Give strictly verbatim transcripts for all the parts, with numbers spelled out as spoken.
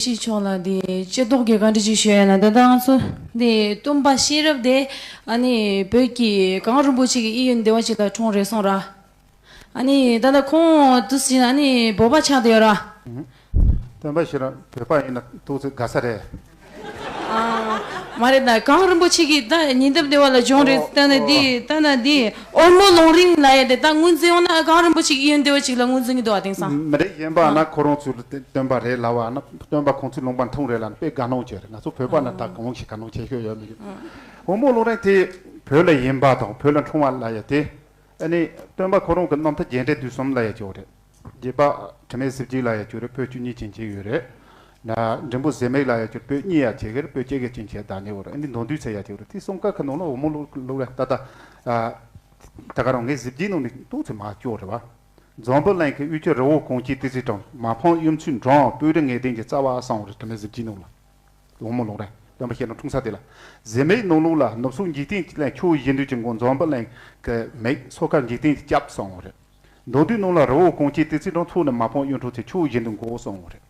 ཤེས་ཆོག་ལ་དེ་ཅི་ཏོག་གི་བཀའ་འདྲི་ཅིག་ཞུ་ཡ་ན། ད་ལྟ་ང་ཚོ་དེ་སྟོན་པ་ཤེས་རབ་དེ་ཨ་ནི་བོད་ཀྱི་གངས་རིན་པོ་ཆེ་གི་གཡས་གཡོན་སྡེ་བ་ཅིག་ལ་འཁྲུངས་རེད་སོང་ར། ཨ་ནི་ད་ལྟ་ཁོང་དུ་ཟིན་ཨ་ནི་བོད་པ་ཆགས་བསྡད་ཡོད་ར། སྟོན་པ་ཤེས་རབ་བོད་པ་ཡིན་ན་ཏོག་ཙམ་དགའ་ས་རེད། ཨ། མ་རེད་ད། གངས་རིན་པོ་ཆེ་གི་ད་ཉེ་འདབས་སྡེ་བ་ལ་བྱུང་རེད། ཨོ་ལྟ་ན་འདི་ཨོ་ལྟ་ན་འདི་འོལ་མོ་ལུང་རིང་ལ་ཡ་དེ་ད་ངོས་འཛིན་ཡོང་ན་གངས་རིན་པོ་ཆེ་གི་གཡས་གཡོན་སྡེ་བ་ཅིག་ལ་ངོས་འཛིན་གི་འདུག་ཨ། དེང་སང་མི་རེད། གཞན་པ་ཨ་ན་ཁོ་རང་ཚོ་ལ་སྟོན་པ་རེད་ལབ་པ་ན། སྟོན་པ་ཁོང་ཚོའི་ལུང་པ་འཁྲུངས་རེད་ལབ་ན་དཔེ་དགའ་སྣང་བྱས་རེད། ང་ཚོ་བོད་པ་ན་ད་གང་ཞིག་དགའ་སྣང་བྱེད་ཤོག་ཡོད་མི་འདུག། ཨ། འོལ་མོ་ལུང་རིང་དེ་བོད་ལ་ཡིན་པ་དང་བོད་ལ་འཁྲུངས་པ་ལ་ཡ་དེ། ཨ་ནི་སྟོན་པ་ཁོ་རང་གི་རྣམ་ཐར་རྒྱས་འབྲིང་བསྡུས་གསུམ་ལ་ཡ་ཅིག་ཡོད་རེད། རྒྱས་པ་དྲི་མེད་གཟི་བརྗིད་ལ་ཡ་ཅིག་ཡོད་རེད། པོད་བཅུ་གཉིས་ཅན་ཅིག་ཡོད་རེད། ན་འབྲིང་པོ་ཟེར་མེད་ལ་ཡ་ཅིག་པོད་གཉིས་ཡ་ཅིག་རེད། པོད་བརྒྱད་ཀྱི་ཅན་ཅིག་བདག་ཉིད་ཡོད་རེད། ཨ་ནི་མདོར་བསྡུས་ཚེ་ཡ་ཅིག་ཡོད་རེད། དེ་གསུམ་ཀ་ཁ་ནང་ལ་འོལ་མོ་ལུང་ལུང་རིང་ད་ལྟ་ཨ་ད་ག་རང་ངས་གཟི་བརྗིད་ནང་ནས་ཏོག་ཙམ་མར་བསྐྱོར་རེད་བ། འཛམ་བུ་གླིང་གི་དབུས་ཀྱི་རི་བོ་གངས་ཀྱི་ཏི་སེ་གྲངས། མ་ཕམ་གཡུ་མཚོའི་འགྲམ། སྤོས་རི་ངད་ལྡན་གྱི་རྩ་བ་གསུངས་རེད། དྲི་མེད་གཟི་བརྗིད་ནང་ལ། འོལ་མོ་ལུང་རིང་སྟོན་པ་ཤེས་རབ་འཁྲུངས་ས་དེ་ལ། ཟེར་མེད་ནང་ལུགས་ལ། ནུབ་སོག་འཇིག་རྟེན་གྱི་གླིང་། ཆུ་བོ་བཞི་འདུས་ཀྱི་མགོ། འཛམ་བུ་གླིང་གི་མིག། མཚོ་ཁ་འཇིག་རྟེན་གྱི་སྐྱབས་གསུངས་རེད། མདོར་བསྡུས་ནང་ལ་རི་བོ་གངས་ཀྱི་ཏི་སེ་གྲངས། མཚོ་ནི་མ་ཕམ་གཡུ་འཕྲུལ་ཚེ། ཆུ་བོ་བཞི་འདུས་མགོ་གསུངས་རེད།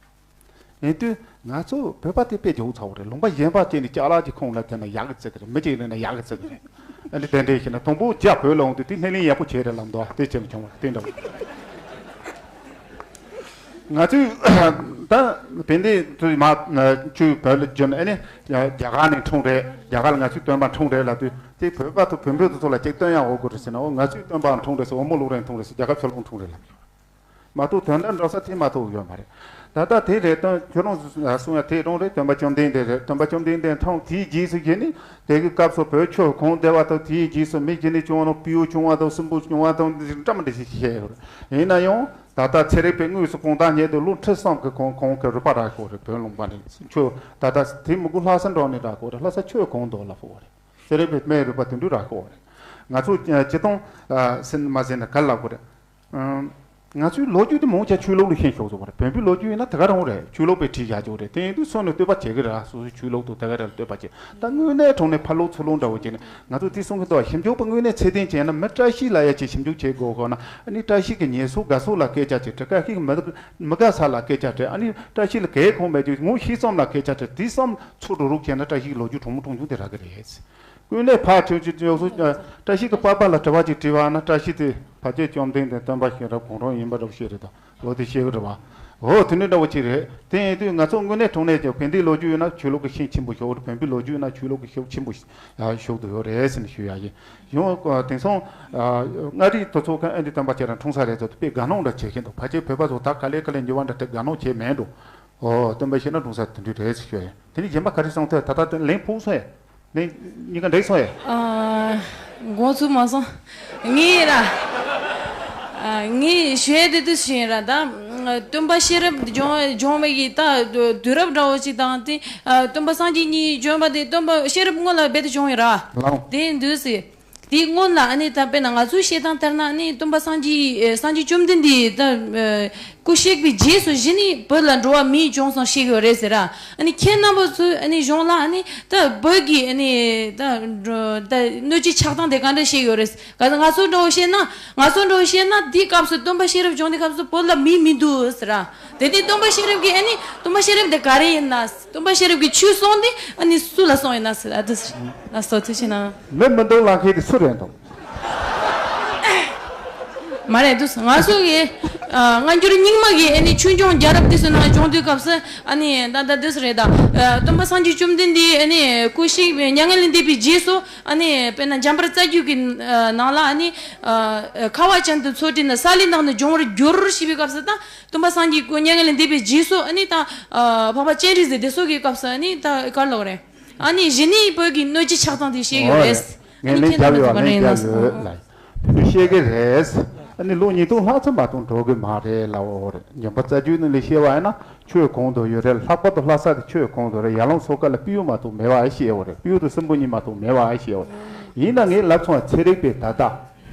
ཡིན་དུས་ང་ཚོ་བོད་པ་དེ་དཔེ་ཇོ་ཚ་བོ་རེད། ལུང་པ་གཞན་པ་བཅས་ནས་ཅ་ལག་གི་ཁོངས་ལ་དེ་ན་ཡག་གི་བརྩི་གི་རེད། མི་གཅིག་ཡིན་ན་ཡག་གི་བརྩི་གི་རེད། ཨ་ནི་དེ་འདྲས་ཞིག་ན་དང་པོ་རྒྱ་བོད་ལ་འོང་དུས་དེ་སྣེ་ལེན་ཡག་པོ་བྱས་རེད་ལབ་འདུག། དེ་བྱས་མི་བྱུང་བ་དེ་འདྲ་བོ། ང་ཚོས་ད་བན་དེ་ཚོས་མ་ཆུ་བོད་ལ་བརྒྱུད་ནས་ཨ་ནི་རྒྱ་གར་ནས་འཁྲུངས་རེད། རྒྱ་གར་ལ་ང་ཚོའི་སྟོན་པ་འཁྲུངས་རེད་ལབ་དུས་དེ་བོད་པ་དང་བོན་པོ་དེ་ཚོ་ལ་ཅིག་སྟོན་ཡག་འོས་དགོས་རེད་ཟེར་ན། འོ་ང་ཚོའི་སྟོན་པ་འཁྲུངས་རེད་ཟེར། འོལ་མོ་ལུང་རིང་འཁྲུངས་རེད་ཟེར། རྒྱ་གར་ཕྱོགས་ལྷུང་འཁྲུངས་རེད་ལབ་མ་གཏོགས་དོན་དག་འགྲོ་ས་དེ་མ་གཏོགས་ཡོད་མ་རེད། ད་ལྟ་དེ་རེད་དོན། ཁྱོད་རང་གསུང་ཡ་དེ་རང་རེད། སྟོན་པ་བཅོམ་ལྡན་འདས་རེད། སྟོན་པ་བཅོམ་ལྡན་འདས་འཁྲུངས་དེའི་རྗེས་སུ་བྱས་ནས་དེ་གི་སྐབས་སུ་བོད་ཆོས་གོང་བསྡད་པ་དང་། དེའི་རྗེས་སུ་མི་རྗེ་ནས་བྱུང་བ་ནང་སྤྲེའུ་བྱུང་བ་དང་། སྲིན་པོ་བྱུང་བ་དང་། འདི་འདྲ་མི་འདྲ་ཞིག་བཤད་ཡོད་རེད། ཡིན་ན་ཡང་ད་ལྟ་ཚན་རིག་པས་དངོས་སུ་གང་ལྟར་ཉེ་དུ་ལོ་ཁྲི་གསུམ་གྱི་གོང་གོང་གི་རིག་པ་རག་གི་ཡོད་རེད། བོན་ལུང་པ་ནས་ཆོས་ད་ལྟ་དེ་མི་དགོས། ལྷ་ས་འགྲོ་ནས་རག་གི་ཡོད་རེད། ལྷ་ས་ཆོས་གོང་དུ་ལ་ཕོག་རེད། ཚན་རིག་པས་སྨན་རིག་པ་དེ་འདྲ་རག་གི་ཡོད་རེད། ང་ཚོ་སྤྱིར་བཏང་ཟེར་མ་ཟེར་ན་ག་ལ་གོ་རེད། ང་ཚོའི་ལོ་རྒྱུས་དེ་མང་ཆེ་ཆོས་ལུགས་ལ་ཤན་ཤོར་སོང་བ་རེད། བོན་པོའི་ལོ་རྒྱུས་ཡིན་ན་དེ་ག་རང་རེད། ཆོས་ལུགས་པས་བྲིས་བཞག་ཅོག་རེད། དེ་ཡིན་དུས་སོ་ནས་བསྟོད་པ་བྱེད་གི་རེད། སོ་སོའི་ཆོས་ལུགས་དང་དེ་ག་རེ་ལ་བསྟོད་པ་བྱེད། ད་དངོས་གནས་དྲང་གནས་ཕར་ལོག་ཚུར་ལོག་འདྲ་བོ་བྱས་ནས་ང་ཚོ་དེ་གསུང་གི་འདུག། ཞིབ་འཇུག་པ་དངོས་གནས་ཚད་ལྡན་བྱས་ན་མི་བཀྲ་ཤིས་ལ་ཡ་ཅིག་ཞིབ་འཇུག་བྱེད་དགོས་གོ་ན། ཨ་ནི་བཀྲ་ཤིས་ཀྱི་ཉེས་གསོག་དགའ་གསོ་ལ་སྐད་ཆ་བྱེད། བཀྲ་ཤིས་ཀྱི་མི་མི་དགའ་ས་ལ་སྐད་ཆ་དྲིས། ཨ་ནི་བཀྲ་ཤིས་ལ་གལ་ཁོང་མེད་དུས་ངོ་ཤེས་ཙམ་ལ་སྐད་ཆ་དྲིས། དེ་ཙམ་ཚུར་འགྲོ་རོགས་བྱས་ན་བཀྲ་ཤིས་ཀྱི་ལོ་རྒྱུས་གྲུང་མོ་གྲུང་ཆུང་དེ་རག་གི་རེད། ཀུན་ལས་ཕར་ཁྱོད་ཀྱི་ཡོག་སོ། བཀྲ་ཤིས་ཀྱི་པ་པ་ལ་དྲི་བ་ཅིག་དྲིས་པ་ན། བཀྲ་ཤིས་དེ་ཕ་ཆེ་བཅོམ་ལྡན་འདས་སྟོན་པ་ཤེས་རབ་གང་རུང་ཡིན་པ་འདྲ་བོ་ཞིག་རེད་དོ། འོ་དེ་ཤེས་གི་རེད་བ། འོ་དེ་འདྲ་འདྲ་བོ་ཅིག་རེད། དེ་ཡིན་དུས་ང་ཚོ་དངོས་གནས་དྲང་གནས་ཀྱི་བན་དེའི་ལོ་རྒྱུས་ཡོད་ན་ཆོས་ལུགས་ཀྱི་ཤན་ཆེན་པོ་ཞིག་ཡོད་རེད། བོན་པོའི་ལོ་རྒྱུས་ཡོད་ན་ཆོས་ལུགས་ཀྱི་ཤན་ཆེན་པོ་ཞིག་ཞུགས་དུ་ཡོད་རེད་ཟེར་ནས་ཞུ་ཡ་ཡིན། ཡང་དེང་སང་མངའ་རིས་དུ་ཚོགས་ཁང་ཨ་འདི་སྟོན་པ་ཁྱེད་རང་འཁྲུངས་ས་རེད་ཚོ་དཔེ་དགའ་སྣང་འདྲ་བྱེད་ཀྱིན་འདུག། ཕལ་ཆེར་བོད་པ་ཚོ་ད་ག་ལེ་ག་ལེ་འགྱུར་བ་འདྲ་དེ་དགའ་སྣང་བྱེད་མེད་འགྲོ། ཨོ་སྟོན་པ་ཤེས་རབ་འཁྲུངས་ས་དེ་འདྲ་རེད་ཟེར་ཞུ་ཡ་ཡིན། དེ་ནས་གཞན་པ་ག་རེ་གསུང་ཐོས། ད་ལྟ་དེ་ལན་ཕུག་སོང་ཡ། ལན་གཉིས་ཀ་འགྲིག་སོང་ཡ། ཨ། མགོ་ཚོས་མ་སོང་། ངས་ར། ཨ། ངས་ཞུ་ཡ་དེ་དུས་ཞུ་ཡིན་ར། ད་སྟོན་པ་ཤེས་རབ་བྱུང་བྱུང་བའི་གི་ད་དུས་རབས་འདྲ་བོ་ཅིག་དང་དེ། ཨ། སྟོན་པ་སངས་རྒྱས་གཉིས་བྱོན་པ་དེ་སྟོན་པ་ཤེས་རབ་སྔོན་ལ་རྦད་དེ་བྱུང་ཡོད་ར། ལགས། དེ་འདུག་སེ། དེའི་སྔོན་ལ་ཨ་ནི་ད་དཔེར་ན་ང་ཚོའི་བཤད་སྟངས་ལྟར་ན་ཨ་ནི་སྟོན་པ་སངས་རྒྱས་སངས་རྒྱས་བཅོམ་ལྡན་འདས་ད་སྐུ་གཤེགས་པའི་རྗེས་སུ་གཞི་ནས་བོད་ལ་འགྲོ་བ་མིའི་བྱུང་སོང་བཤད་ཡོད་རེད་ཟེར་ར། ཨ་ནི་ཁྱེད་རྣམ་པ་ཚོའི་ཨ་ནི་གཞུང་ལ་ཨ་ནི་ད་བོད་ཀྱི་ཨ་ནི་ད་ད་སྣོད་བཅུད་ཆགས་སྟངས་དེ་ག་འདྲ་བཤད་ཡོད་རེད། ག་ང་ཚོ་འདྲ་བོ་བཤད་ན་ང་ཚོ་འདྲ་བོ་བཤད་ན་དེའི་སྐབས་སུ་སྟོན་པ་ཤེས་རབ་བྱུང་དེའི་སྐབས་སུ་བོད་ལ་མི་མི་འདུག་ཟེར་ར། དེ་དུས་སྟོན་པ་ཤེས་རབ་ཀྱིས་ཨ་ནི་སྟོན་པ་ཤེས་རབ་དེ་ག་རེ་ཡིན་ན། སྟོན་པ་ཤེས་རབ་ཀྱིས་ཆོས་གསུངས་ཏེ་ཨ་ནི་སུ་ལ་གསུངས་ཡིན་ན་ཟེར། ཨ་དེ་ཟེར། ལགས་སོ། ཐུགས་རྗེ་གནང་། མི་མི་འདུག་ལབ་མཁན་དེ་སུ་རེད་འདུག། མ་རེད་འདུག། ང་ཚོ་གི་ཨ་སྔ་འགྱུར་རྙིང་མ་གི་ཨ་ནི་ཆོས་འབྱུང་རྒྱལ་རབས་དེ་ཚོའི་ནང་བྱུང་དུས་སྐབས་སུ་ཨ་ནི་ད་ལྟ་དེ་ཚོ་རེད་ད། ཨ་སྟོན་པ་སངས་རྒྱས་བཅོམ་ལྡན་འདས་ཨ་ནི་སྐུ་གཤེགས་མྱ་ངན་ལས་འདས་པའི་རྗེས་སུ་ཨ་ནི་དཔེར་ན་འཇམ་དཔལ་རྩ་རྒྱུད་ཀྱི་ནང་ལ་ཨ་ནི་ཨ་ཁ་བ་ཅན་དུ་འཚོ་བྲིས་ནས་ས་ལེ་ནང་དུ་འབྱུང་བར་འགྱུར་ཞེས་པའི་སྐབས་སུ་ད། སྟོན་པ་སངས་རྒྱས་སྐུ་མྱ་ངན་ལས་འདས་པའི་རྗེས་སུ་ཨ་ནི་ད་ཨ་འཕགས་པ་སྤྱན་རས་གཟིགས་དེ་ཚོ་གི་སྐབས་སུ་ཨ་ནི་ད་ག་རེ་ལབ་དགོས་རེད། ཨ་ནི་གཞི་ནས་བོད་ཀྱི་སྣོད་བཅུད་ཆགས་སྟངས་དེ་བཤད་ཡོད་རེད། ཨོ་ཡ། ཨ་ནི་ངས་ལན་ཁྱེད་རྣམ་རྒྱབ་ཚོ་ཡོད། ག་འདྲ་ཡིན་ན་ལན་རྒྱབ་ཡོད་ལ། དེ་བཤད་ཀྱི་རེད། ཨ་ནི་ལོ་ཉིས་སྟོང་ལྷག་ཙམ་མ་གཏོགས་འགྲོ་གི་མ་རེད་ལབ་ཡོད་རེད། འཇམ་དཔལ་རྩ་རྒྱུད་ནང་ལ་བཤད་པ་ཡིན་ན་ཆོས་གོང་དུ་ཡོད་རེད། ལྷག་པར་དུ་ལྷ་ས་དེ་ཆོས་གོང་དུ་རེད། ཡར་ཀླུང་མཚོ་ཁ་ལ་སྤྲེའུ་མ་གཏོགས་མེད་པ་བཤད་ཡོད་རེད། སྤྲེའུ་དང་སྲིན་པོ་གཉིས་མ་གཏོགས་མེད་པ་བཤད་ཡོད་རེད། ཡིན་ན་ངས་ལབ་སོང་བ་ཚན་རིག་པས་ད་ལྟ།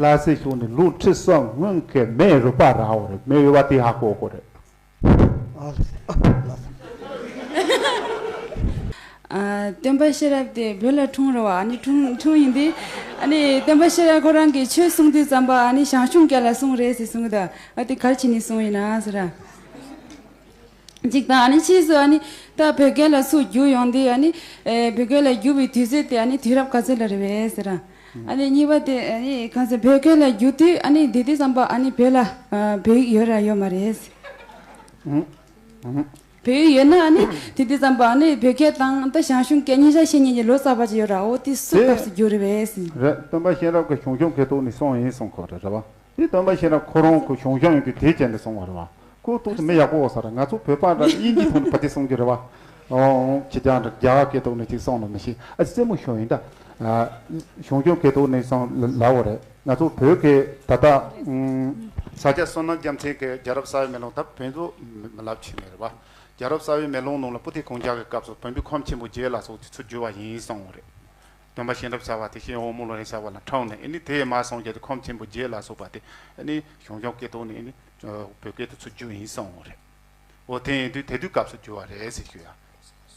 ལྷ་སའི་ཕྱོགས་ནས་ལོ་ཁྲི་གསུམ་སྔོན་གྱི་མེ་རུབ་པ་རག་ཡོད་རེད། མེ་ཡོད་པ་དེ་ཧ་གོ་གོ་རེད། ཨ་ལགས་སོ། ཨ་ལགས་སོ། ཨ་སྟོན་པ་ཤེས་རབ་དེ་བོད་ལ་འཁྲུངས་རེད་བ། ཨ་ནི་འཁྲུངས་འཁྲུངས་ཡིན་དུས་ཨ་ནི་སྟོན་པ་ཤེས་རབ་ཁོ་རང་གིས་ཆོས་གསུང་དུས་ཙམ་པ་ཨ་ནི་ཞང་ཞུང་སྐད་ལ་གསུངས་རེད་ཟེར་གསུངས་གི་འདུག། ཨ་དེ་ག་རེ་བྱས་ནས་གསུངས་ཡིན་ན་ཟེར་ར། གཅིག་དང་ཨ་ནི་ཕྱིས་སུ་ཨ་ནི་ད་བོད་སྐད་ལ་སུ་བསྒྱུར་ཡོང་དུས་ཨ་ནི་ཨེ་བོད་སྐད་ལ་བསྒྱུར་བའི་དུས་ཚོད་དེ་ཨ་ནི་དུས་རབས་ག་ཚོད་ལ་རེད་པས་ཟེར། ཨ་ནི་གཉིས་པ་དེ་ཨ་ནི་གང་ཟེར་བོད་སྐད་ལ་བསྒྱུར་དུས་ཨ་ནི་དེ་དུས་ཙམ་པ་ཨ་ནི་བོད་ལ་ཨ་བོད་ཡིག་ཡོད་ར་ཡོད་མ་རེད། བོད་ཡིག་ཡོད་ན་ཨ་ནི་དེ་དུས་ཙམ་པ་ཨ་ནི་བོད་སྐད་དང་ད་ཞང་ཞུང་སྐད་གཉིས་ཆ་ཤེས་མཁན་གྱི་ལོ་ཙཱ་བ་ཅིག་ཡོད་ར། འོ་དེ་སུ་དེ་སྐབས་སུ་བསྒྱུར་རེད་པས་ཟེར། རེད། སྟོན་པ་གཤེན་རབ་ཀྱི་ཞང་ཞུང་སྐད་ཐོག་ནས་གསུངས་ཡིན་གསུང་གི་རེད་པ། དེ་སྟོན་པ་གཤེན་རབ་ཁོ་རང་གི་ཞང་ཞུང་ཡིན་དུས་དེ་བྱས་ནས་གསུངས་པ་རེད་པ། ཁོ་ཐུགས་དེ་མི་ཡག་པོ་ཡོད་ས་རེད། ང་ཚོ་བོད་པ་འདྲ་དབྱིན་ཇིའི་ཐོག་ནས་ཕ་དེ་གསུང་རྒྱུ་རེད་པ། ཨོ་ཁྱེད་ཅག་འདྲ་རྒྱ་གར་སྐད་ཐོག་ནས་ཅིག་གསུང་ན་མི་ཤེས། ཨ་རྩེད་མོ་ཤོར་ཡིན་ད། ཨ་ཞང་ཞུང་སྐད་ཐོག་ནས་གསུང་ལབ་པ་རེད། ང་ཚོ་བོད་སྐད་ད་ལྟ་ཨུམ་ས་སྐྱ་བསོད་ནམས་རྒྱལ་མཚན་གྱི་རྒྱལ་རབས་གསར་བའི་མེ་ལོང་ད་བོན་པོ་མི་མི་ལབ་ཆེ་ནས་རེད་པ། རྒྱལ་རབས་གསར་བའི་མེ་ལོང་ནང་ལ་པོ་ཏི་གུང་རྒྱལ་གྱི་སྐབས་སུ་བོན་པོའི་ཁམས་ཆེན་པོ་བརྒྱད་ལ་སོགས་ཀྱི་ཚུར་བསྒྱུར་བ་ཡིན་གསུངས་པ་རེད། སྟོན་པ་གཤེན་རབ་ཟེར་བ་དེ་གཤེན་འོལ་མོ་ལོ་རེད་ཟེར་བ་ལ་འཁྲུངས་ནས་ཨ་ནི་དེ་ཡི་མ་སོང་རྒྱལ་དུ་ཁམས་ཆེན་པོ་བརྒྱད་ལ་སོགས་པ་དེ་ཨ་ནི་ཞང་ཞུང་སྐད་ཐོག་ནས་ཨ་ནི་བོད་སྐད་དུ་ཚུར་བསྒྱུར་ཡིན་གསུངས་པ་རེད། འོ་དེ་ཡིན་དུས་དེ་དུས་སྐབས་སུ་བསྒྱུར་བ་རེད་ཟེར་ཞུ་ཡ།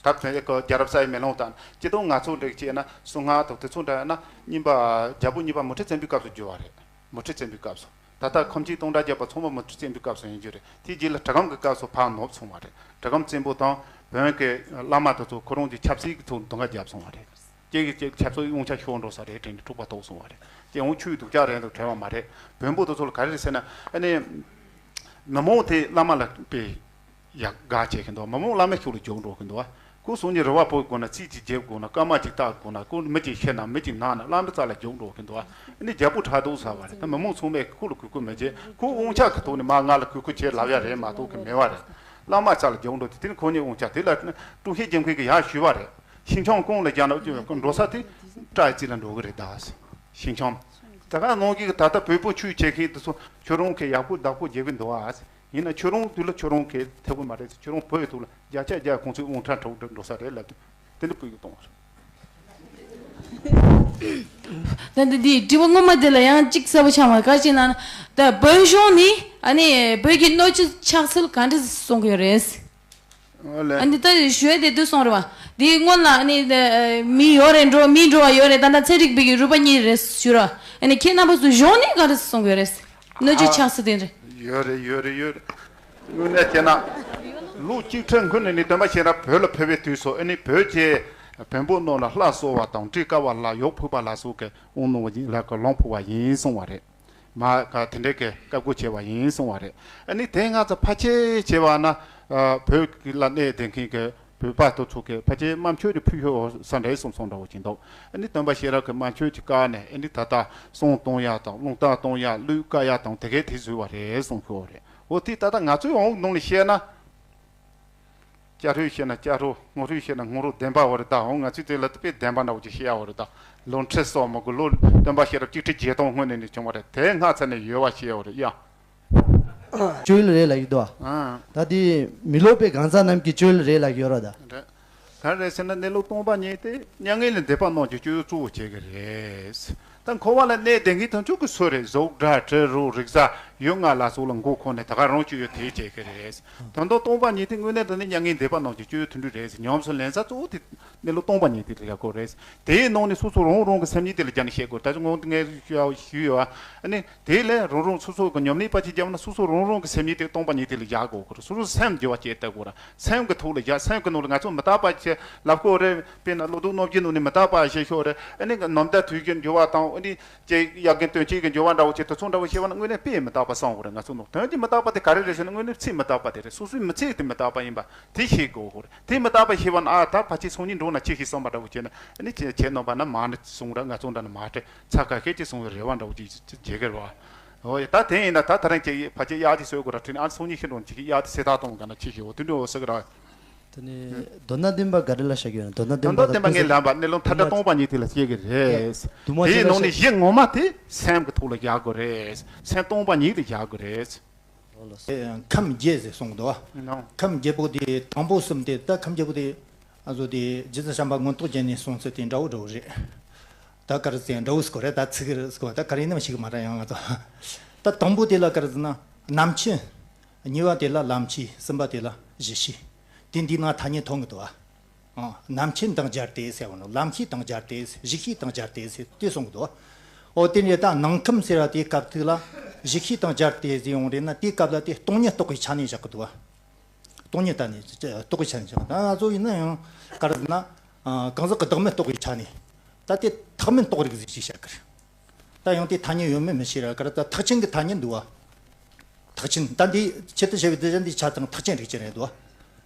ད་བོད་ཀྱི་རྒྱལ་རབས་གསར་བའི་མེ་ལོང་དང་སྤྱི་དང་ང་ཚོ་འདྲ་བྱས་ན་གསུང་ངག་དང་དེ་ཚོ་འདྲ་ན་རྙིང་པ་རྒྱལ་པོ་གཉིས་པ་མུ་ཁྲི་བཙན་པོའི་སྐབས་སུ་བསྒྱུར་བ་རེད། མུ་ཁྲི་བཙན་པོའི་སྐབས་སུ། ད་ལྟ་ཁམས་ཆེན་སྟོང་ཕྲག་བརྒྱ་པ་ཚང་མ་མུ་ཁྲི་བཙན་པོའི་སྐབས་སུ་ཡིན་རྒྱུ་རེད། དེ་རྗེས་ལ་གྲི་གུམ་གྱི་སྐབས་སུ་ཕར་ནུབ་སོང་བ་རེད། གྲི་གུམ་བཙན་པོ་དང་བོན་གྱི་བླ་མ་དེ་ཚོ་ཁོ་རང་གི་ཆབ་སྲིད་ཀྱི་ཐོག་འདུ་འགོད་བརྒྱབ་སོང་བ་རེད། ཁྱེད་ཀྱི་ཆབ་སྲིད་དབང་ཆ་ཤོར་འགྲོ་ས་རེད་དྲན་ནས་འཁྲུག་པ་ཐོག་སོང་བ་རེད། དེ་འོང་ཆུའི་སྡུག་ཅག་རེད་འདུག་དྲན་བ་མ་རེད། བོན་པོ་དེ་ཚོ་ལ་ག་རེ་རེད་ཟེར་ན་ཨ་ནི། མི་མང་དེ་བླ་མ་ལ་དཔེ་ཡག་དགའ་བྱེད་ཀྱི་འདུག་མི་མང་བླ་མའི་ཕྱོགས་ལ་རྒྱུག་འགྲོ་གི་འདུག་ཁོ་སང་ཉིན་རུ་བ་ཕོག་དགོས་ན་རྩིས་ཅིག་རྒྱབ་དགོས་ན་སྐར་མ་ཅིག་བལྟ་དགོས་ན་ཁོ་མི་ཅིག་ཤི་ན་མི་ཅིག་ན་ན་བླ་མའི་རྩ་ལ་རྒྱུག་འགྲོ་གི་འདུག་ཨ་ནི་རྒྱལ་པོ་ཕྲག་དོག་ཟ་བ་རེད། ད་མི་མང་ཚང་མས་ཁོ་ལ་གུས་བཀུར་མི་བྱེད། ཁོ་དབང་ཆ་གི་ཐོག་ནས་མ་ང་ལ་གུས་བཀུར་བྱེད་ལབ་ཡ་རེད་མ་གཏོགས་གི་མེད་བ་རེད། བླ་མའི་རྩ་ལ་རྒྱུག་འགྲོ་དེ་དེ་ནི་ཁོ་གཉིས་དབང་ཆ་དེ་ལ་ཀྲུང་ཧྲན་རྒྱལ་ཁབ་ཀྱི་ཡར་ཞུས་པ་རེད། ཞིང་ཁམས་གང་ལ་རྒྱག་ན་འགྲོ་ས་དེ་སྤྲ་རྩི་ལ་འགྲོ་གི་རེད་ད། ཞིང་ཁམས་ད་ག་ནང་གི་ད་ལྟ་བོད་པོ་ཆོས་བྱེད་མཁན་དེ་ཚོ་ཁྱོད་རང་གི་ཡག་པོ་བདག་པོ་རྒྱབ་གི་འདུག་ཨ། ཡིན་ན་ཁྱོད་རང་དུས་ལ་ཁྱོད་རང་གིས་ཐེ་བོ་མ་རེད། ཁྱོད་རང་བོད་ཡི་ཐོག་ལ་བརྒྱ་ཆ་བརྒྱ་ཁོང་ཚོའི་དབང་ཁྲལ་འགྲོ་འགྲོ་ས་རེད་ལབ་དུས་དེ་འདྲ་སྤུ་གུ་གཏོང་བ་རེད། ད་འདི་འདི་དྲི་བ་སྔོན་མ་དེ་ལ་ཡང་གཅིག་གསལ་པོ་ཆགས་མ་རེད། ག་ཅི་ན་ད་བོད་གཞུང་ནི་ཨ་ནི་བོད་ཀྱི་སྣོད་བཅུད་ཆགས་ཚུལ་ག་འདྲ་གསུང་གི་ཡོད་རེད། ཨ་ནི་ད་ཞུ་ཡ་དེ་དུས་སོང་རེད་བ། འདི་སྔོན་ལ་ཨ་ནི་མི་ཡོད་རེད་འགྲོ་མི་འགྲོ་བ་ཡོད་རེད། ད་ལྟ་ཚན་རིག་པའི་གི་རུས་པ་གཉིས་རེད་ཞུ་ར། ཨ་ནི་ཁྱེད་རྣམ་པ་ཚོ་གཞུང་ནས་ག་འདྲ་གསུང་གི་ཡོད་རེད། སྣོད་བཅུད་ཆགས་ཚུལ་དེ་རེད། ཡོད་རེད་ཡོད་རེད་ཡོད་རེད། དངོས་གནས་བྱས་ན། ལོ་གཅིག་ཁྲི་སྔོན་ནས་ནི་སྟོན་པ་གཤེན་རབ་བོད་ལ་ཕེབས་པའི་དུས་སུ་ཨ་ནི་བོད་ཀྱི་བོན་པོ་རྣམས་ལ་ལྷ་གསོལ་བ་དང་གྲི་དཀར་བ་ལ་ཡོག་ཕུག་པ་ལ་སོགས་ཀྱི་དབང་གནང་བ་ཡིན་ལ་ཀ་ལོང་ཕུག་པ་ཡིན་གསུང་བ་རེད། མ་ཀ་དེ་འདྲའི་གི་བཀའ་བསྒོ་བྱས་པ་ཡིན་གསུང་བ་རེད། ཨ་ནི་དེ་སྔ་ཚ་ཕལ་ཆེར་བྱས་པ་ན་བོད་ལ་གནས་བསྡད་མཁན་གྱི་བོད་པ་དེ་ཚོ་གི་ཕལ་ཆེར་དམར་མཆོད་དེ་ཕུལ་ཤོག་ས་འདྲའི་གསུང་གསུང་འདྲ་བོ་ཅིག་འདུག་ཨ་ནི་སྟོན་པ་གཤེན་རབ་ཀྱི་དམར་མཆོད་ཀྱི་བཀའ་ནས་ཨ་ནི་ད་ལྟ་བསང་གཏོང་ཡ་དང་རླུང་རྟ་གཏོང་ཡ་གླུད་དཀར་ཡ་དང་དེ་གའི་དེ་བཟོས་པ་རེད་གསུང་ཤོག་རེད། འོ་དེ་ད་ལྟ་ང་ཚོའི་འོང་ནང་ལ་བཤད་ན། སྐྱ་རུས་བཤད་ན་སྐྱ་རུ། སྔོ་རུས་བཤད་ན་སྔོ་རུ་བདེན་པ་འོ་རེད་ད། འོང་ང་ཚོས་དེ་ལ་དཔེ་བདེན་པ་འདྲ་བོ་ཅིག་བཤད་ཡ་འོ་རེད་ད། ལོ་ཁྲི་སོགས་མ་དགོས་ལོ་སྟོན་པ་གཤེན་རབ་གཅིག་ཁྲི་བརྒྱད་སྟོང་སྔོན་ནས་ནས་བྱུང་བ་རེད། དེ་སྔ་ཚ་ནས་ཡོད་པ་བཤད་ཡ་འོ་རེད་ཡ། སྤྱོད་ཡུལ་རེད་ལབ་ཀྱི་འདུག་ཨ། ད་དེ་མི་སློབ་པའི་གང་ཟག་རྣམས་ཀྱི་སྤྱོད་ཡུལ་རེད་ལབ་ཀྱི་ཡོད་རེད་ད། རེད། ག་རེ་ཟེར་ན་གནས་ལུགས་སྟོང་པ་ཉིད་དེ་མྱ་ངན་ལས་འདས་པ་རྣམས་ཀྱི་སྤྱོད་ཡུལ་གཙོ་བོ་བྱེད་ཀྱི་རེད། ད་འཁོར་བ་ལ་གནས་བསྡད་མཁན་དེ་ཚོ་གི་སུ་རེད། གཟུགས་སྒྲ་དྲི་རོ་རེག་བྱ་ཡུལ་ལྔ་ལ་སོགས་ལ་མགོ་འཁོར་ནས་ད་ག་རང་སྤྱོད་ཡུལ་དེ་བྱེད་ཀྱི་རེད། དོན་དག་སྟོང་པ་ཉིད་དེ་དངོས་གནས་དྲང་གནས་མྱ་ངན་འདས་པ་རྣམས་ཀྱི་སྤྱོད་ཡུལ་དེ་འདྲ་རེད་ཟེར་ཉམས་སུ་ལེན་ས་གཙོ་བོ་དེ་གནས་ལུགས་སྟོང་པ་ཉིད་དེ་རེད་ཡ་གོ་རེད། དེའི་ནང་ནས་སོ་སོ་རང་རང་གི་སེམས་ཉིད་དེ་ལ་སྦྱར་ནས་བཤད་དགོས། ད་ཅི་ངོ་ངས་ཞུས་ཡོད་ཨ་ནི། དེ་ལས་རང་རང་སོ་སོ་གི་ཉམས་ལེན་པ་ཅིག་བརྒྱབ་ན་སོ་སོ་རང་རང་གི་སེམས་ཉིད་དེ་སྟོང་པ་ཉིད་དེ་ལ་བཞག་དགོས་ཁུར། སོ་སོ་སེམས་འགྱུར་བ་སྐྱེ་ལྟ་དགོས་ར། སེམས་ཀྱི་ཐོག་ལ་བཞག་སེམས་ཀྱི་ནང་ལ་ང་ཚོ་མི་རྟག་པ་ཞེས་ལབ་དགོས་རེད། དཔེར་ན་བློ་ལྡོག་རྣམ་འབྱེད་ནང་ནས་མི་རྟག་པ་ཞེས་ཤོག་རེད། ཨ་ནི་ནམ་ཟླ་དུས་ཀྱི་འགྱུར་བ་དང་ཨ་ནི་ཅེས་ཡ་རྒན་དོན་གཅིག་གི་འགྱུར་བ་འདྲ་བོ་ཅིག་དེ་ཚོ་འདྲ་བོ་ཤེས་པ་ན་དངོས་གནས་དཔེ་མི་རྟག་པ་བསམ་དགོས་རེད། ང་ཚོ་ནང་དོན་གྱི་མི་རྟག་པ་དེ་ག་རེ་རེད་ཟེར་ན་དངོས་གནས་ཚིག་མི་རྟག་པ་དེ་རེད། སོ་སོའི་མི་ཚེ་དེ་མི་རྟག་པ་ཡིན་པ་དེ་ཤེས་དགོས་ཁུར། དེ་མི་རྟག་པ་ཤེས་པ་ན་ཨ་ད་ཕལ་ཆེར་སང་ཉིན་འགྲོ་ན་ཅི་ཞིག་བསམ་པ་འདྲ་བོ་བྱས་ན་ཨ་ནི་ཁྱེད་ཁྱེད་རྣམ་པ་ན་མ་ཎི་གསུང་ར་ང་ཚོ་འདྲ་ན་མ་སྤྲད། ཚ་ཁ་ཤས་ཀྱིས་གསུང་བའི་རེ་བ་འདྲ་བོ་ཅིག་བྱེད་ཀྱི་རེད་བ། འོ་ཡ་ད་དེ་ཡིན་ན་ད་ད་རིང་ཅིག་ཕལ་ཆེར་གཡག་ཅིག་གསོད་དགོས་ར་དྲན་ཨ་སང་ཉིན་ཤི་འགྲོ་ཅིག་གཡག་དེ་སེ་ཐག་གཏོང་ག་ན་ཅི་ཞིག་འོ་དེ་འདྲ་འོ་ཟེར་གི་ར། དེ་ནས་མདོར་ན་བདེན་པ་ག་རེ་ལ་བཤད་ཀྱི་ཡོད་ན། མདོར་ན་བདེན་པ་དང་དེ་ཚོ་ངས་ལབ་པ་གནས་ལུགས་མཐའ་བྲལ་སྟོང་པ་ཉིད་དེ་ལ་བཤད་ཀྱི་རེད། དེའི་ནང་ནས་གཞི་ངོ་མ་དེ་སེམས་ཀྱི་ཐོག་ལ་བཞག་དགོས་རེད། སེམས་སྟོང་པ་ཉིད་དེ་བཞག་དགོས་རེད། ཁམས་བརྒྱད་ཟེར་གསུངས་འདུག་ཁམས་བརྒྱད་པོ་དེ་དང་པོ་གསུམ་དེ་ད་ཁམས་བརྒྱད་པོ་དེ་ང་ཚོ་དེ་རྗེ་བཙུན་བྱམས་པ་མངོན་རྟོགས་རྒྱན་ནས་གསུངས་ཚུལ་དེ་འདྲ་བོ་འདྲ་བོ་རེད། ད་ག་རེ་ཟེར་འདྲ་བོ་ཟེར་གོ་རེད། ད་ཚིག་རེད་ཟེར་གོ་ད་ག་རེ་ཡིན་ནམ་ཤེས་གི་མ་རེད་ཡང་ང་ཚོ། ད་དང་པོ་དེ་ལ་ག་རེ་ཟེར་ན་རྣམ་མཁྱེན། གཉིས་པ་དེ་ལ་ལམ་ཤེས། གསུམ་པ་དེ་ལ་གཞི་ཤེས། དེ་འདི་ན་ཐ་སྙད་ཐོན་གི་འདུག་ཨ། རྣམ་མཁྱེན་དང་སྦྱར་ཏེ་ཟེར་བ་ནི་ལམ་ཤེས་དང་སྦྱར་ཏེ་གཞི་ཤེས་དང་སྦྱར་ཏེ་ཟེར་དེ་གསུངས་གི་འདུག་ཨོ་དེ་ནས་ད་ནང་ཁམས་ཟེར་བ་དེའི་སྐབས་ཐིག་ལ་གཞི་ཤེས་དང་སྦྱར་ཏེ་ཟེར་ཡོང་རེད་ན་དེའི་སྐབས་ལ་དེ་སྟོང་ཉིད་རྟོགས་པའི་ཆ་ནས་བཞག་གི་འདུག་ཨ། སྟོང་ཉིད་ད་ནི་རྟོགས་པའི་ཆ་ནས་བྱུང་། ད་ང་ཚོ་ཡིན་ན་ཡང་ག་རེ་ཟེར་ན། ཨ། གང་ཟག་གི་བདག་མེད་རྟོགས་པའི་ཆ་ནས་ད་དེ་ཐེག་དམན་རྟོགས་རིགས་ཟིག་ཅིག་བཤད་གི་རེད། ད་ཡང་དེ་ཐ་སྙད་ཡོད་མེད་མི་ཤེས་ར། ག་རེ་ད་ཐེག་ཆེན་གྱི་ཐ་སྙད་འདུག་བ། ཐེག་ཆེན་ད་འདི་ཆེད་དུ་བྱ་བའི་གདུལ་བྱ་འདི་ཆ་ཚང་ཐེག་ཆེན་རིགས་ཅན་རེད་འདུག་བ།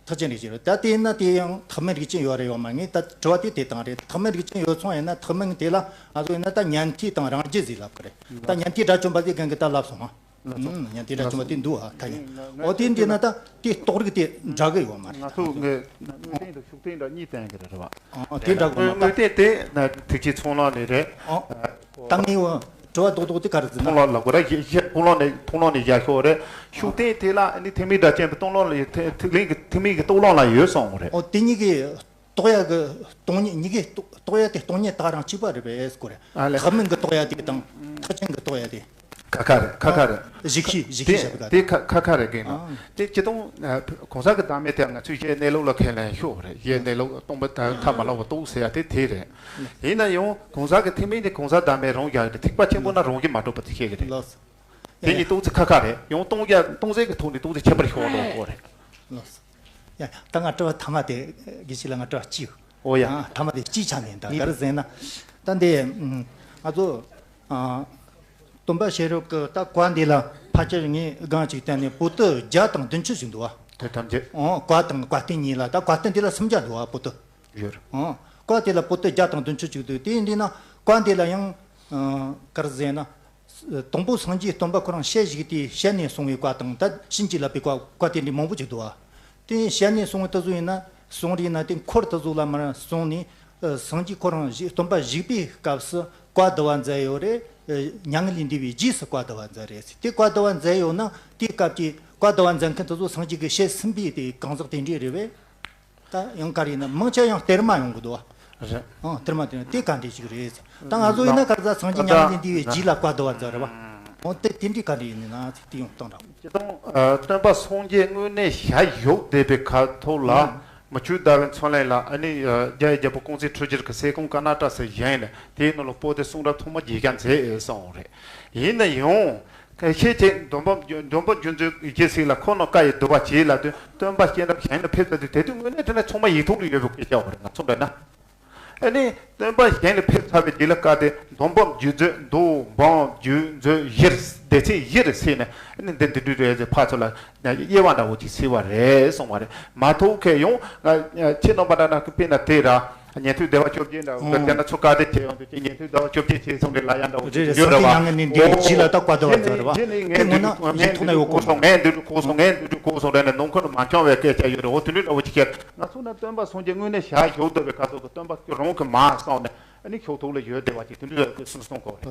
ཐེག་ཆེན་རིགས་ཅན་རེད། ད་དེ་ཡིན་ན་དེ་ཡང་ཐེག་དམན་རིགས་ཅན་ཡོད་རེད་ཡོད་མ་ངས་ད་དྲི་བ་དེ་དེ་དང་རེད། ཐེག་དམན་རིགས་ཅན་ཡོད་སོང་ཡིན་ན་ཐེག་དམན་དེ་ལ་ང་ཚོ་ཡིན་ན་ད་ཉན་ཐོས་དང་རང་རྒྱུད་ཟེར་ལབ་གི་རེད། ད་ཉན་ཐོས་དགྲ་བཅོམ་པ་དེ་གན་གི་ད་ལབ་སོང་ང་། ལགས་སོ། ཨུམ། ཉན་ཐོས་དགྲ་བཅོམ་པ་དེ་འདུག་ཨ། ཐ་སྙད། ང་ང་། འོ་དེ་འདྲ་ན་ད་དེ་རྟོགས་རིགས་དེ་འདྲ་གི་ཡོད་མ་རེད། ང་ཚོ་ད་དངོས་དངོས་བསྟན་དང་ཤུགས་བསྟན་འདྲ་གཉིས་བསྟན་གི་རེད་བ། ཨ། དེ་འདྲ་གི་ཡོད་མ་ད། དངོས་བསྟན་དེ་ན་ཐེག་ཆེན་ཚོགས་ལམ་ནས་རེད། ཨ། ད་ངས་འོ་དྲི་བ་རྡོག་རྡོག་དེ་ག་རེ་ཟེར་ན། མཐོང་ལམ་ལ་གོ་ར་ཡེ་ཡེ་མཐོང་ལམ་ནས་མཐོང་ལམ་ནས་ཡར་ཤོག་རེད། ཤུགས་བསྟན་དེ་ལ་ནི་ཐེག་དམན་དགྲ་བཅོམ་པའི་མཐོང་ལམ་ལ་ཐེག་ཐེག་དམན་གྱི་ཐེག་དམན་གྱི་རྟོགས་ལམ་ལ་ཡོད་སོང་རེད། ཨོ་དེ་གཉིས་ཀྱི་རྟོགས་ཡ་གི་སྟོང་ཉིད་གཉིས་ཀའི་རྟོགས་རྟོགས་ཡ་དེ་སྟོང་ཉིད་དག་རང་གཅིག་པ་རེད་པས་སྐོར་རེད། ཨ་ལས། ཐེག་དམན་གྱི་རྟོགས་ཡ་དེ་དང་ཐེག་ཆེན་གྱི་རྟོགས་ཡ་དེ། ཁ་ཁ་རེད། ཁ་ཁ་རེད། ཨ། གཞི་ཤེས་གཞི་ཤེས་བྱ་བ་དེ་དེ་ཁ་ཁ་ཁ་རེད་གན་ན། ཨ། དེ་སྤྱིར་བཏང་གོང་ས་གི་བདག་མེད་དེ་ང་ཚོས་གཞི་གནས་ལུགས་ལ་ཁས་ལེན་ཤོག་རེད། གཞི་གནས་ལུགས་སྟོང་པ་དང་ཐ་མ་ལག་པ་རྟོགས་ཟེར་ཡ་དེ་དེ་རེད། ཡིན་ན་ཡང་གོང་ས་གི་ཐེག་དམན་དེ་གོང་ས་བདག་མེད་རང་རྒྱལ་དེ་ཐེག་པ་ཆེན་པོ་ན་རང་རྒྱལ་མ་གྲུབ་པ་དེ་བཤད་གི་རེད། ལགས། དེ་ཡ་ཡ། གཉིས་ཏོག་ཙི་ཁ་ཁ་རེད། ཡང་སྟོང་རྒྱ་སྟོང་ཟད་ཀྱི་ཐོག་ནས་ཏོག་ཙི་ཁྱད་པར་ཤོར་འགྲོ་གོ་རེད། ལགས་སོ། ཡ། ད་ང་དྲི་བ་ཐ་མ་དེ་དགེ་བཤེས་ལ་ང་དྲི་བ་གཅིག་ཨོ་ཡ། ཨ། ཐ་མ་དེ་གཅིག་ཆ་ནས་ད་ག་རེ་ཟེར་ན། ད་འདི་ང་ཚོ་ཨ་སྟོན་པ་ཤེས་རབ་ཀྱི་ད་བཀའ་འདི་ལ་ཕལ་ཆེར་ངས་སྒང་གཅིག་བལྟས་ནས་པོ་ཏི་བརྒྱ་དང་བདུན་ཅུ་ཞིག་འདུག་བ། དེ་ཐམས་ཅད། ཨོ་བཀའ་དང་བཀའ་བསྟན་གཉིས་ལ་ད་བཀའ་བསྟན་འདི་ལ་སུམ་བརྒྱ་འདུག་བ་པོ་ཏི། ཡོད། ཨོ་བཀའ་དེ་ལ་པོ་ཏི་བརྒྱ་དང་བདུན་ཅུ་ཅིག་འདུག་དེ་ཡིན་དུས་ན་བཀའ་འདི་ལ་ཡང་ཨ་ག་རེ་ཟེར་ན། དང་པོ་སངས་རྒྱས་སྟོན་པ་ཁོ་རང་ཞལ་བཞུགས་དུས་ཞལ་ནས་གསུང་བའི་བཀའ་དང་ད་བྱིན་གྱིས་བརླབས་པའི་བཀའ་བཀའ་དེ་འདྲའི་མང་པོ་ཅིག་འདུག་བ། དེ་ཞལ་ནས་གསུང་བ་དེ་ཚོ་ཡིན་ན་གསུང་རིགས་ན་དེ་འཁོར་དེ་ཚོ་ལ་མར་གསུངས་ནས་ཨ་སངས་རྒྱས་ཁོ་རང་བཞུགས་སྟོན་པ་བཞུགས་པའི་སྐབས་སུ་བཀའ་བསྡུ་བ་མཛད་ཡོད་རེད། ཨ་མྱ་ངན་ལས་འདས་པའི་རྗེས་སུ་བཀའ་བསྡུ་བ་མཛད་རེད་ཟེར། དེ་བཀའ་བསྡུ་བ་མཛད་ཡོད་ན་དེའི་སྐབས་ཀྱི་བཀའ་བསྡུ་བ་མཛད་མཁན་དེ་ཚོ་སངས་རྒྱས་ཀྱི་ཞལ་གསུམ་པའི་དེ་གང་ཟག་དེ་འདྲས་རེད་པས། ད་ཡང་ག་རེ་ཡིན་ན་མང་ཆེ་ཡང་གཏེར་མ་ཡོང་གི་འདུག་བ། རེད། ཨང་གཏེར་མ་དེ་ཡང་དེ་ག་འདྲ་ཞིག་རེད། ད་ང་ཚོ་ཡིན་ན་ག་རེ་ཟ་སངས་རྒྱས་མྱ་ངན་ལས་འདས་པའི་རྗེས་ལ་བཀའ་བསྡུ་བ་མཛད་རེད་བ། འོ་དེ་དེ་འདྲའི་ག་འདྲ་ཡིན་ན་ཚིག་དེ་ཡང་བཏང་ར། སྤྱིར་བཏང་སྟོན་པ་སངས་རྒྱས་དངོས་གནས་ཞལ་བཞུགས་བསྡད་པའི་ཁ་ཐོག་ལ་མུ་ཁྱུད་ཟླ་བའི་མཚོ་གླིང་ལ་ཨ་ནི་རྒྱ་ཡི་རྒྱལ་པོ་ཀོང་ཙེ་ཁྲི་སྦྱོར་གྱི་སྲས་སྐུ་མཁའ་ན་བཀྲ་ཟེར་བཞེངས་ནས་དེའི་ནང་ལ་པོ་ཏི་གསུང་རབ་ཐོག་མ་རྒྱས་རྒྱ་མཛད་སོང་རེད། ཡིན་ན་ཡང་། ཁྱེད་ཀྱིས་འདོན་པ་འདོན་པ་རྒྱུད་འཛིན་རྒྱལ་སྲས་ལ་ཁོ་ན་བཀའ་ཡི་བསྡུ་བ་བྱས་ལབ་དུས་སྟོན་པ་སྤྱན་རབ་གཞན་ལ་ཕེབས་ཚར་དུས་དེ་དུས་དངོས་གནས་དྲང་གནས་ཚང་མ་ཡིག་ཐོག་ལ་ཡོད་པའི་སྐད་ཆ་བ་རེད། ང་ཚོ་འདྲ་ན། ཨ་ནི་སྟོན་པ་གཞན་ལ་ཕེབས་ཚར་བའི་རྗེས་ལ་བཀའ་དེ་འདོན་པ་རྒྱུད་འཛིན་མདོ་འབངས་རྒྱུད་འཛིན་བཞིར་སྡེ་ཚན་བཞིར་ཕྱེ་ནས་ཨ་ནི་འདི་འདི་འདྲ་རེད་ཟེར་ཕར་ཚུར་ལ་དབྱེ་བ་འདྲ་བོ་ཅིག་ཕྱེ་བ་རེད་གསུངས་པ་རེད། མ་ཐུག་ཁེ་ཡོང་ང་ཁྱེད་རྣམ་པ་འདྲ་ན་དཔེར་ན་དེ་ར། ཉན་ཐོས་སྡེ་པ་བཅོ་བརྒྱད་འདྲ་བོ་དེ་ན་ཚོ་བཀའ་དྲིན་ཆེ་ཡོང་དུས་ཅིག་ཉན་ཐོས་སྡེ་པ་བཅོ་བརྒྱད་ཆེ་སོང་རེད་ལ་ཡང་འདྲ་བོ་ཅིག་རེད་རེད། ཡོད་རེད་བ། སངས་རྒྱས་མྱ་ངན་ལས་འདས་པའི་རྗེས་ལ་ད་བཀའ་བསྡུ་བ་མཛད་རེད་བ། དེ་ངོ་ན་ངས་ཡིག་ཐོག་ན་ཡོད་གོ་སོང་། ངས་འདི་འདྲ་གོ་སོང་། ངས་འདི་འདྲ་གོ་སོང་རེད་ནས་ནང་ཁུལ་མ་འཁྱོངས་པའི་སྐད་ཆ་ཡོད་རེད། འོ་དེ་འདྲ་འདྲ་བོ་ཅིག་བཤད། ང་ཚོ་ན་སྟོན་པ་སངས་རྒྱས་དངོས་གནས་ཞལ་བཞུགས་བསྡད་པའི་ཁ་ཐོག་གི་སྟོན་པ་ཁྱོད་རང་གི་མ་གསུངས་ནས་ཨ་ནི་ཁྱོད་ཐོག་ལ་ཡོད་བསྡད་པ་ཅིག་དེ་འདྲ་གསུངས་སོང་གོ་རེད།